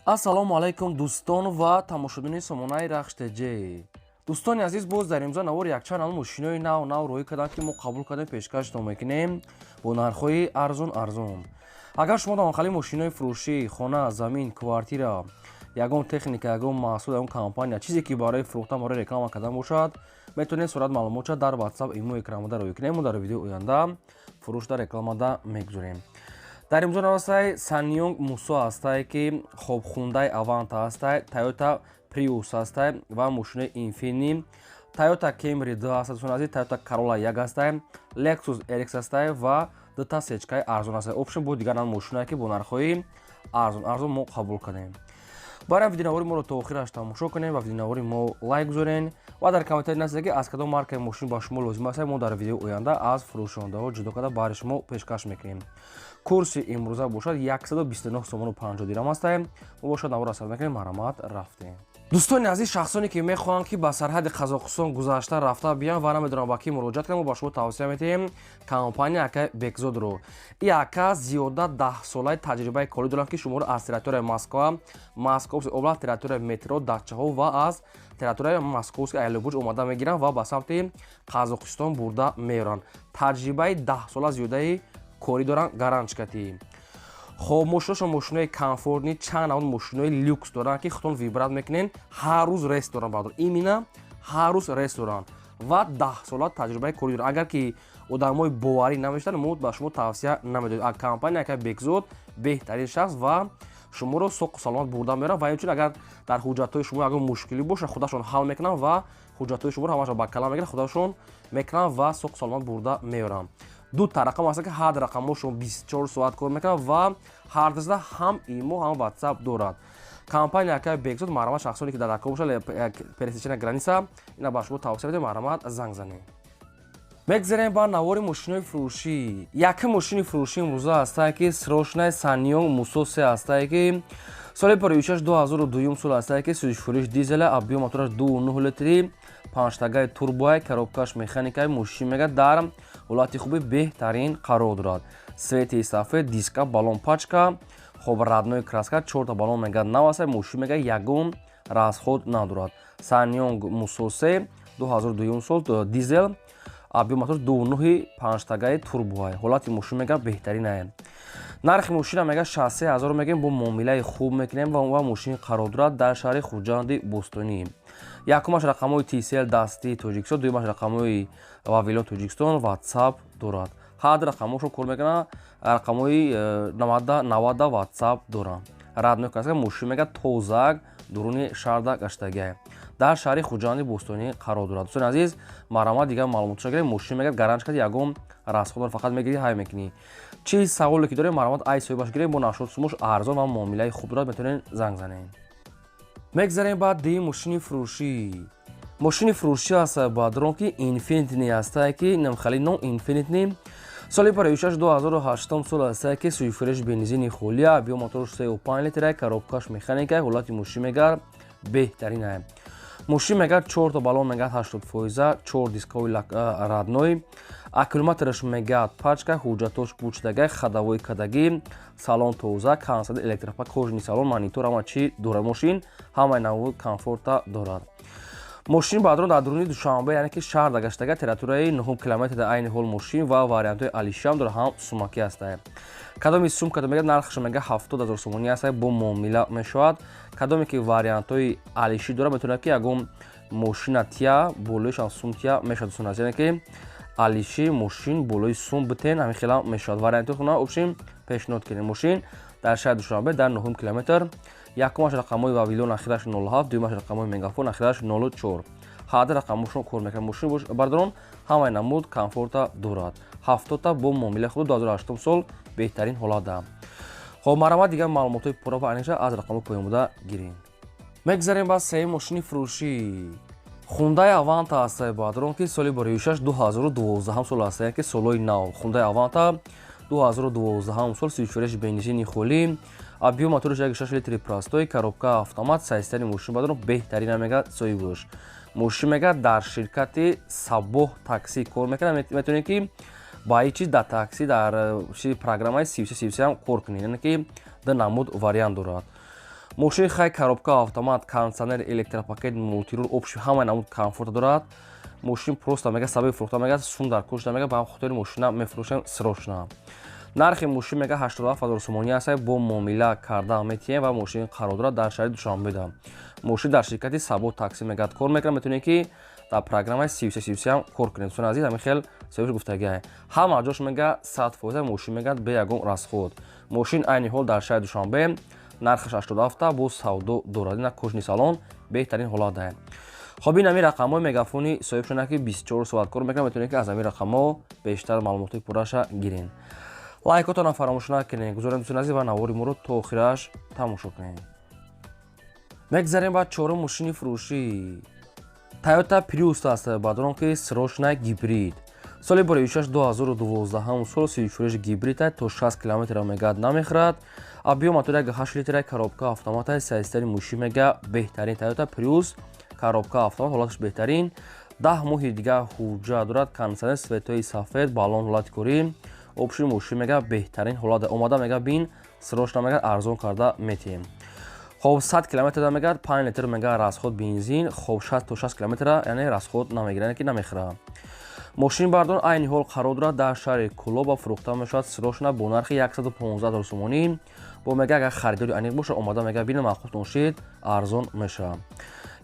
Ассалому алайкум, дӯстон ва тамошобинони сомонаи Рахш ТЖ. Дӯстони азиз, боз дар имзо навор якчанд ан мошинои нав нав роҳӣ карданд, ки мо қабул кардем, пешкаштон мекунем бо нархҳои арзон арзон. Агар шумо дар мошинои фурӯшӣ, хона, замин, квартира, ягон техника, ягон маҳсул, ягон компания, чизе ки барои фурӯхтан, барои реклама кардан бошад, метавонед сурат маълумотша дар WhatsApp, имо экранмода роҳӣ кунем. Мо дар видеои оянда фурӯш дар рекламада мегузорем. Дар имзо навастай Санёнг Мусо ҳастае, ки хоб Хундай Аванта ҳастай, Тойота Приус ҳастай ва мошинои Инфини, Тойота Кемри 2 ҳаста, дӯстони азиз, Тойота Карола 1 ҳастай, Лексус RX ҳастай ва дута сечкаи арзон ҳастай. Общем, бо дигар мошиное, ки бо нархҳои арзон арзон мо қабул кардем. Барои видеонавори моро то охираш тамошо кунем ва видеонавори мо лайк гузорен ва дар комментарий нависед, ки аз кадом маркаи мошин ба шумо лозим аст. Мо дар видеои оянда аз фурӯшондаҳо ҷудо карда барои шумо пешкаш мекунем. Курси имрӯза бошад 129 сомону 50 дирам ҳастаем. Мо бошад навор асар мекунем. Марҳамат, рафтем. Дӯстони азиз, шахсоне ки мехоҳанд, ки ба сарҳади Қазоқистон гузашта рафта биён ва намедонам ба кӣ муроҷиат кунам, мо ба шумо тавсия медиҳем компания ака Бекзодро. И ака зиёда 10 солаи таҷрибаи корӣ доранд, ки шуморо аз территорияи Москва, Московский область, территорияи метро, дачаҳо ва аз территорияи Московский Айлобурҷ омада мегиранд ва ба самти Қазоқистон бурда меоранд. Таҷрибаи 10 сола зиёдаи корӣ доранд, гарантчикатӣ. Хоб, мошиношон мошинои комфортный, чанд навъ мошинои люкс доранд, ки худтон выбрать мекунен. Ҳар рӯз рейс доранд, бардор, именно ҳар рӯз рейс доранд ва 10 сола таҷрибаи корӣ доранд. Агар ки одамои боварӣ намешаванд, мо ба шумо тавсия намедоем. Компания ака Бекзод беҳтарин шахс ва шуморо соқу саломат бурда меорад. Ва инчунин, агар дар ҳуҷҷатҳои шумо ягон мушкилӣ бошад, худашон ҳал мекунанд ва ҳуҷҷатҳои шуморо ҳамаша ба калам мегиранд, худашон мекунанд ва соқу саломат бурда меоранд. Ду та рақам ҳаст, ки ҳар рақамҳошон 24 соат кор мекунад ва ҳар дасда ҳам имо, ҳам WhatsApp дорад компания акай Бекзод. Марҳамат, шахсоне ки дар дакор бошад, пересечения граница, ина ба шумо тавсия медиҳем, марҳамат, занг занед. Мегзарем ба навори мошинои фурӯшӣ. Якум мошини фурӯшӣ имрӯза ҳастае, ки срочный Санёнг Мусо се ҳастае, ки соли пароишаш 2002 сол ҳастае, ки сӯзишфурӯш дизеля, объём мотораш 2,9 литри, панҷтагаи турбоай, коробкаш механикаи. Мошин мега дар ҳолати хуби беҳтарин қарор дорад. Цвети сафед, диска, баллон пачка, хоб, родной краска, чорта баллон мега нав аста. Мошин мега ягон расход надорад. Санёнг Мусо се, 2002 сол, дизел, объём мотор 2,9, панҷтагаи турбоай. Ҳолати мошин мега беҳтаринае. Нархи мошина мега 63 ҳазор мегем, бо муомилаи хуб мекунем. Ва мошин қарор дорад дар шаҳри Хуҷанди бостонӣ. Якумаш рақамҳои Тисел дастии Тоҷикистон, дуюмаш рақамҳои Вавилон Тоҷикистон, WhatsApp дорад. Ҳар рақамҳошо кор мекунад, рақамҳои навада навада WhatsApp доранд. Родной краска, мошин мега тозак дуруни шаҳрда гаштагиа, дар шаҳри Хуҷанди бостонӣ қарор дорад. Дӯстони азиз, марҳамат, дигар маълумотша гирем. Мошин мега гаранч кард, ягон расход фақат мегирӣ, ҳай мекунӣ. Чӣ саволе ки дорем, марҳамат, ай соҳибаш гирем. Бо нашод сумош арзон ва муомилаи хуб дорад, метавонед занг занед. Мегзарем ба дуюм мошини фурӯшӣ. Мошини фурӯшӣ аст бадрон, ки Инфинити ҳастае, ки намхали ном Инфинити, соли пароишаш 2008 сол ҳастае, ки сӯзишфурӯш бензини холия, объём моторш 3,5 литра, коробкаш механика. Ҳолати мошин мегар беҳтаринае. Мошин мегар чорта баллон мегар 80 фоиза, чор дискҳои родной, аккумулятораш мегар пачка, ҳуҷҷатош бучдагай, ходовой кадагӣ, салон тоза, кондиционер, электропак, кожаный салон, монитор, ҳама чӣ дорад. Мошин ҳамаи навъи комфорта дорад. Мошин баъдрон дар дуруни Душанбе, яъне ки шаҳр дагаштага, территорияи нуҳум километр дар айни ҳол мошин ва вариантҳои алишиам дорад, ҳам сумакӣ ҳастае. Кадоми сум кадом мега, нархаш мега 70 000 сомонӣ ҳастае, бо муомила мешавад. Кадоме ки вариантҳои алишӣ дорад, метавонад, ки ягон мошина тия болоишам сум тия мешавад, дӯстон азиз, яъне ки алиши мошин болои сум битен, ҳамин хела мешавад. Вариантҳои хона общем пешниҳод кунем. Мошин дар шаҳри Душанбе, дар нуҳум километр. Якумаш рақамҳои Вавилон, ахираш 07, дуюмаш рақамҳои Мегафон, ахираш 04. Ҳарду рақамҳошон кор мекунад. Мошин бардорон ҳамаи намуд комфорта дорад. 70-та бо муомилаи худ, 2008 сол, беҳтарин ҳолатда. Хоб, марҳамат, дигар маълумотҳои пурра ва аниқша аз рақамҳои поён буда гирем. Мегзарем ба сеюм мошини фурӯшӣ. Хундай Аванта ҳастае баъдрон, ки соли бароишаш 2012 сол ҳаста, яъне ки солҳои нав. Хундай Аванта 2012 сол, сӯзишфурӯши бензини холӣ, объём мотораш 1,6 литри простой, коробка автомат. Состояние мошин баъдрон беҳтарина мега соҳибош. Мошин мега дар ширкати Сабоҳ таксӣ кор мекунад. Метавонед, ки ба ҳеҷ чиз дар таксӣ, дар программаи 33 33 ҳам кор кунед, яъне ки ду намуд вариант дорад. Мошини хай коробка автомат, кондиционер, электропакет, мультируль, общий ҳамаи намуд комфорта дорад. Мошин просто мега сабаби фурӯхта мега сум дар кор шуда, мега ба хотири мошина мефурӯшем срочно. Нархи мошин мега 87 ҳазор сомонӣ аст, бо муомила карда метиҳем ва мошин қарор дорад дар шаҳри Душанбеда. Мошин дар ширкати Сабо такси мегад кор мекунад, метавонед, ки дар программаи 33 33 ҳам кор кунед. Дӯстони азиз, ҳамин хел соҳибш гуфтагиай. Ҳама ҷош мега 100%, мошин мегад бе ягон расход. Мошин айни ҳол дар шаҳри Душанбе, нархаш 87, бо савдо дорад. Ина кожаный салон, беҳтарин ҳолат дорад. Хоб, ин ҳамин рақамҳои мегафони соҳибшона, ки 24 соат кор мекунад, метавонед, ки аз ҳамин рақамҳо бештар маълумотҳои пурраша гирен. Лайкотонро фаромӯш накунед, гузорем, дӯстони азиз, ва навори моро то охираш тамошо кунед. Мегзарем ба чорум мошини фурӯшӣ. Тойота Приус аст, баъдорон ки срочная, гибрид, соли бори 2012 сол, сӯзишвориш гибрид, то 60 километр мегад намехӯрад. Объём мотор 8 литра, коробка автомата, состояние мошин мега беҳтарин. Тойота Приус, коробка автомат, ҳолаташ беҳтарин, 10 моҳи дига ҳуҷҷат дорад, кондиционер, светои сафед, баллон ҳолати корӣ, общий мошин мега беҳтарин ҳолат. Омада мега бин, срочно мега арзон карда метиҳем. Хоб, 100 километр мегад 5 литр мега расход бензин. Хоб, 60 то 60 километра, яъне расход намегирад, яъне ки намехӯрад. Мошини бардон айни ҳол қарор дорад дар шаҳри Кӯлоб ва фурӯхта мешавад срочно бо нархи 115 ҳазор сомонӣ. Бо мега агар харидори аниқ бошад, омада мега бина, маъқултон шид, арзон мешавад.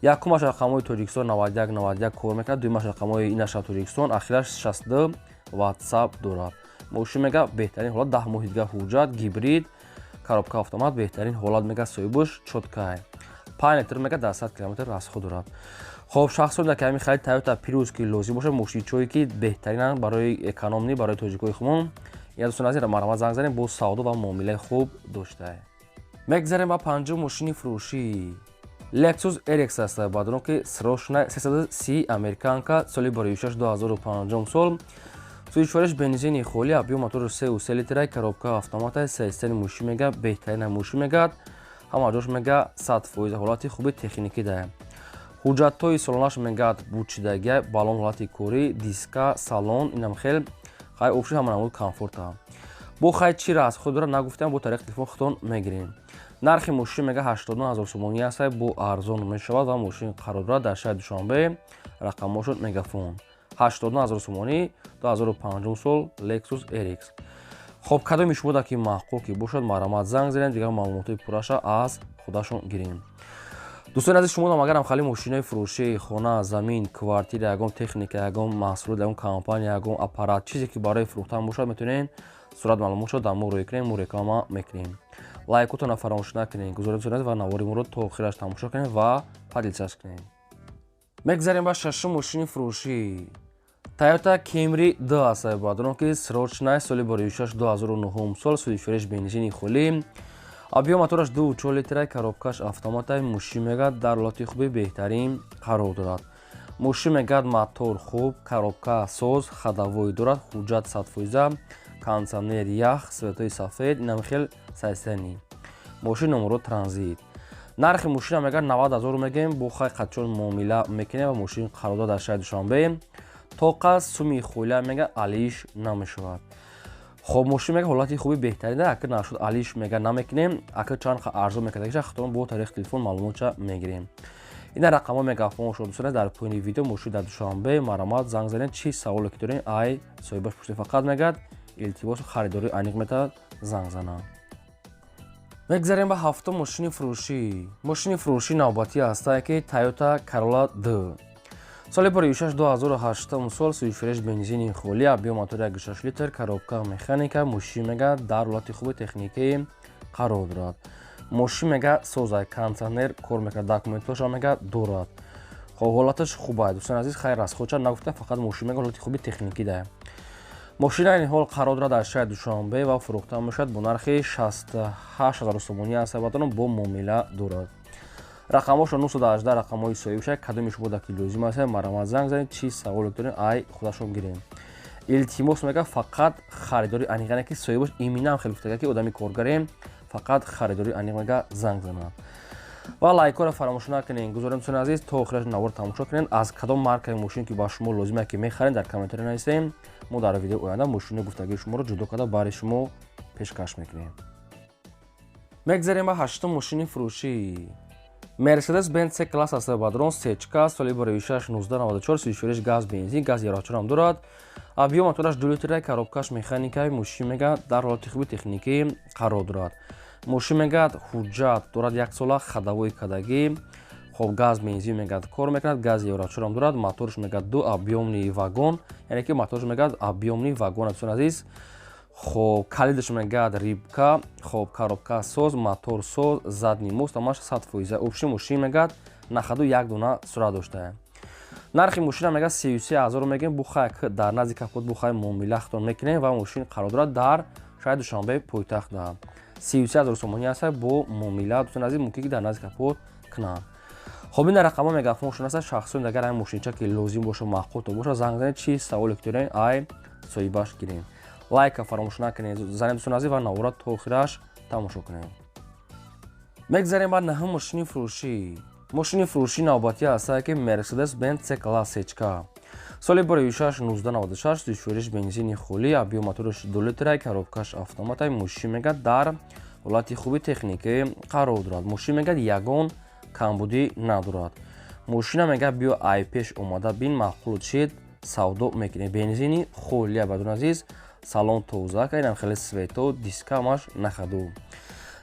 Якумаш рақамҳои Тоҷикистон, 91 91 кор мекунад, дуюмаш рақамҳои инаша Тоҷикистон, ахираш 62, WhatsApp дорад. Мошин мега беҳтарин ҳолат, 10 моҳи дига ҳуҷҷат, гибрид, коробка автомат, беҳтарин ҳолат, мега соҳибаш чёткай, 5 литр мега дар 100 километр расход дорад. Хоб, шахсоне ки ҳамин харид Тойота Приус ки лозим бошад, мошинчое ки беҳтаринанд барои экономный, барои тоҷикои хумон, я, дӯстони азиз, марҳамат, занг занем, бо савдо ва муомилаи хуб доштае. Мегзарем ба панҷум мошини фурӯшӣ. Lexus RX аст, баъдон ки срочная, 330, американка, соли 2006 2005 сол, сӯзишвориш бензини холӣ, объём мотори 3,3 литра, коробка автомата, состояние мошин мега беҳтарина. Мошин мегад ҳама ҷош мега 100%, ҳолати хуби техникӣ дорад. Ҳуҷҷатҳои солонаш мегад бучидагия, баллон ҳолати корӣ, диска, салон инам хел хай, общий ҳама намуд комфорта. Бо хай чӣ расход дорад, нагуфтам, бо тариқи телефон худтон мегирем. Нархи мошин мега 89 ҳазор сомонӣ аст, бо арзон мешавад ва мошин қарор дорад дар шаҳри Душанбе. Рақамҳошон мегафон. 89 ҳазор сомонӣ, 2005 сол, Lexus RX. Хоб, кадоми шумо ки маъқул ки бошад, марҳамат, занг занед, дигар маълумотҳои пурраша аз худашон гирем. Дӯстони азиз, шумо агарам хали мошинои фурӯшии хона, замин, квартира, ягон техника, ягон маҳсулот, ягон компания, ягон аппарат, чизе ки барои фурӯхтан бошад, метавонед сурат маълумотшо дар мо рӯй кунем, мо реклама мекунем. Лайкотонро фаромӯш накунед, гузоред ва навори моро то охираш тамошо кунед ва поделиться кунед. Мегзарем ба шашум мошини фурӯшӣ. Toyota Camry 2 аст, баъдон ки срочная, соли 2006 2009 сол, сӯзишвориш бензини холӣ, объём мотораш 2,4 литра, коробкаш автомата. Мошин мегад дар ҳолати хуби беҳтарин қарор дорад. Мошин мегад мотор хуб, коробка соз, ходовой дорад, ҳуҷҷат 100%, кондиционер ях, светои сафед, инам хел состояние мошин, номеро транзит. Нархи мошина мегад 90 ҳазор мегӯем, бо хай қатчон муомила мекунем ва мошин қарор дорад дар шаҳри Душанбе. Тоқа суми холя мега алиш намешавад. Хоб, мошин мега ҳолати хуби беҳтарин, ака нашуд, алиш мега намекунем, ака чанд арзон мекардагиша, худтон бо тариқи телефон маълумотша мегирем. Ина рақамҳо мегафон шуд, дӯстон, дар поёни видео. Мошин дар Душанбе, марҳамат, занг занед, чӣ саволе ки дорем, ай соҳибаш пурсед. Фақат мегад илтимос, харидорӣ аниқ метавад занг занад. Мегзарем ба ҳафтум мошини фурӯшӣ. Мошини фурӯшӣ навбатӣ ҳастае ки Toyota Corolla 2, соли 2006 2008 сол, сӯзишвориш бензини холӣ, объём мотор 1,6 литр, коробка механика. Мошин мега дар ҳолати хуби техникӣ қарор дорад. Мошин мега соза, кондиционер кор мекунад, документҳошам мега дорад. Хоб, ҳолаташ хуб аст, дӯстони азиз. Хайр, расходша нагуфта, фақат мошин мега ҳолати хуби техникӣ дорад. Мошин айни ҳол қарор дорад дар шаҳри Душанбе ва фурӯхта мешавад бо нархи 68 ҳазор сомонӣ аст, бо муомила дорад. Рақамҳошо 918, рақамҳои соҳибша. Кадоми шумо ки лозим аст, марҳамат, занг занед, чӣ саволе доред, ай худашон гирем. Илтимос, мега фақат харидори аниқ, яъне ки соҳибаш иминам хеле гуфтага, ки одами коргарем, фақат харидори аниқ мега занг занад. Ва лайкҳоро фаромӯш накунед, гузорем, дӯстони азиз, то охираш навор тамошо кунед. Аз кадом маркаи мошин ки ба шумо лозим ки мехаред, дар комментария нависем, мо дар видеои оянда мошини гуфтагии шуморо ҷудо карда барои шумо пешкаш мекунем. Мегзарем ба ҳаштум мошини фурӯшӣ. Мерседес Бенз С класс аст, бадрон, сечка, соли 2006, 1994, сишӯриш газ, бензин, газ ярочарам дорад. Объём мотораш 2 литра, коробкаш механика. Мошин, мега, дар ҳолати хуби техникӣ қарор дорад. Мошин, мегӯяд, ҳуҷҷат дорад, як сола ходовой кадагӣ. Хоб, газ, бензин, мегӯяд, кор мекунад, газ еврочорам дорад. Моторш, мегӯяд, ду объёмный вагон, яъне ки моторш, мегӯяд, объёмный вагон, дӯстони азиз. Хоб, калидаш, мегӯяд, рибка. Хоб, коробка соз, мотор соз, задний мост ҳамаш 100%. Общий мошин, мегӯяд, на ходу як дона сурат доштая. Нархи мошина, мегӯяд, 33 000 мегӯем. Бухай дар назди капот, бухай муомила худтон мекунем. Ва мошин қарор дорад дар шаҳри Душанбе, пойтахт. 33 000 сомонӣ аст, бо муомила, дӯстони азиз, мумкин ки дар назди капот кунанд. Хоб, ин рақамҳо мегафоншон аст. Шахсони агар ҳамин мошинча ки лозим боша, маъқултон боша, занг занед, чи саволе ки дорем, ай соҳибаш гирем. Лайка фаромӯш накунед, занед, дӯстони азиз, ва навора то охираш тамошо кунем. Мегзарем ба наҳум мошини фурӯшӣ. Мошини фурӯшӣ навбатӣ ҳастае ки Мерседес Бенз С класс сечка, соли 2006, 1996, душвориш бензини холӣ, объём мотораш 2 литра, коробкаш автомата. Мошин, мегӯяд, дар ҳолати хуби техникӣ қарор дорад. Мошин, мегӯяд, ягон камбудӣ надорад. Мошина, мегӯяд, биё ай пеш омада бин, маъқул шид, савдо мекунем. Бензини холия, бадон азиз, салон тоза, инам хеле свето, диска ҳамаш на ходу.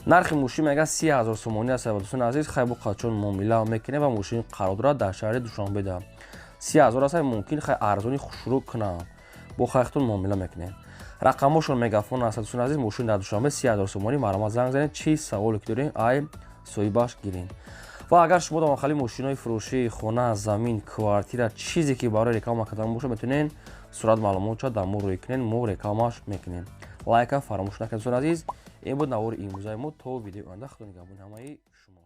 Нархи мошин, мегӯяд, 30 000 сомонӣ аст, дӯстони азиз. Хай, бо қачон муомила мекунем. Ва мошин қарор дорад дар шаҳри Душанбеда. 30 000 аст, мумкин хай арзони хушрӯ кунам, бо хайхтон муомила мекунем. Рақамошон мегафон аст, дӯстони азиз. Мошин дар Душанбе, 30 000 сомонӣ. Марҳамат, занг занед, чӣ саволе ки дорем, ай соҳибаш гирем. Ва агар шумо дамахали мошинои фурӯшии хона, замин, квартира, чизе ки барои реклама кардан бошад, метавонед сурат маълумотша дар мо рӯй кунед, мо рекламаш мекунем. Лайка фаромӯш накунед, дӯстони азиз. Ин буд навори имрӯзаи мо. То видеои оянда, худо нигаҳбони ҳамаи шумо.